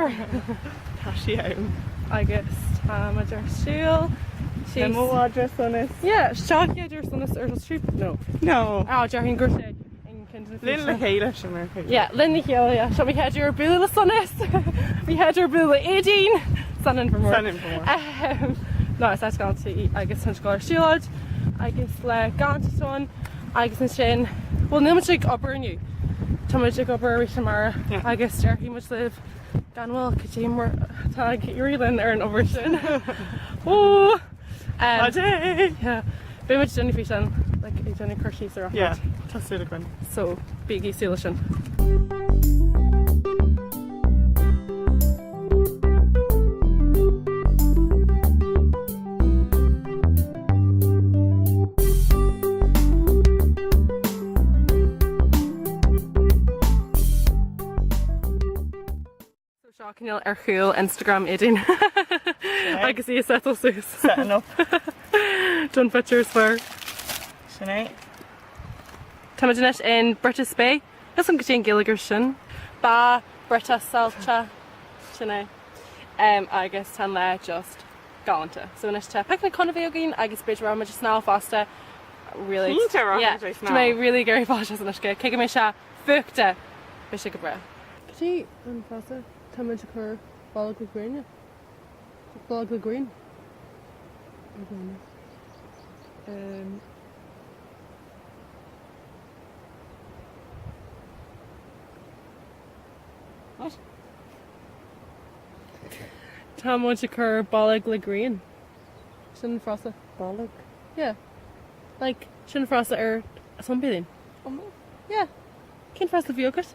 Inbhir Mór. Tá sí ann. Agus tá muid ar siúl Le mo mhadra Sonas. Yeah, seo an chéad uair Sonas ar trip no. No. Ah, déarfainn gur sé an ceann de na Linn le chéile sin mar chuid. Yeah, linn le chéile, yeah. Seo mo chéad uair bualadh le Sonas. Mo chéad uair bualadh le Aideen. San Inbhir Mór. San Inbhir Mór. No, is áit galánta í agus tá muid ag dul ar siúlóid agus lá galánta ann agus ansin, bhuel níl muid ag obair inniu. Tá muid ag obair arís amárach agus déarfaidh muid libh Gan mhoill, cad é mar atá ag éirí linn ar an obair sin. Ó! Cad é? Yeah. Beidh muid ag déanamh físeán, like, ag déanamh cur síos ar an Yeah, tá súil againn. So, bígí ag súil leis sin. So seo cineál ar chúl Instagram Aideen agus í ag setáil suas. Setting up. Don picture is fearr. Sin é. Táimid anois in Brittas Bay. Níl 'fhios a'm cad é an Ghaeilge air sin. Bá Bhriotach Sailteach. Sin é. Um, agus tá an lá just galánta. So anois tá picnic chun a bheith againn agus b'fhéidir rachaidh muid ag snámh fosta. Really. Cinnte rachaidh muid ag snámh. Tá mé really ag iarraidh fáil san uisce. Cé go mbeidh sé fuachta, beidh sé go breá. Cad é an frása tá muid ag cur bolg le gréine? Bolg le grian? Ar ghréine. Um. What? Tá muid ag cur bolg le grian. Sin an frása. Bolg? Yeah. Like, sin an frása ar sunbathing. Oh. Yeah. Cén frása a bhí agat?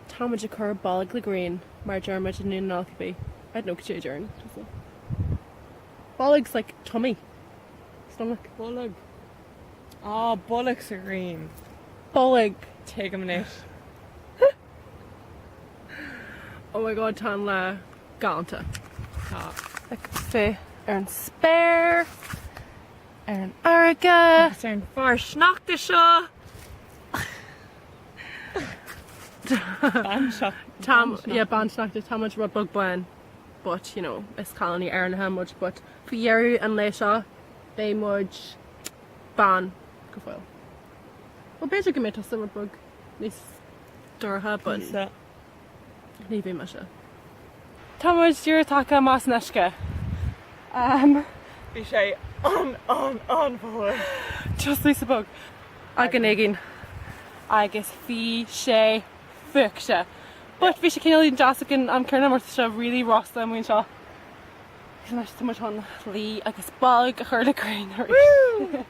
Tá muid ag cur bolg le grian mar a deir muid i nDún na nGall cibé. I don't know cad é a deireann tusa. Bolg's like tummy. Stomach. Bolg. Ah, bolg sa ghrian. Bolg. Tuigim anois. Oh my god tá an lá galánta. Tá. Like féach ar an spéir, ar an fharraige. Agus ar an bhfear sneachta seo! Bean sneachta. Tá, yeah, bean sneachta. Tá muid rud beag bán but, you know, is cailíní Éireannacha muid but faoi dheireadh an lae seo beidh muid bán go fóill. Well b'fhéidir go mbeidh tusa rud beag níos dorcha but Píosa. ní bheidh mise. Tá muid díreach tagtha amach as an uisce. Um, Bhí sé an an an-fhuar. Just píosa beag. Ag an éigin. Agus bhí sé fuachta. But bhí sé cineál deas ag an am céanna mar tá sé really rósta amuigh anseo. Agus anois tá muid chun luí agus bolg a chur le gréin arís.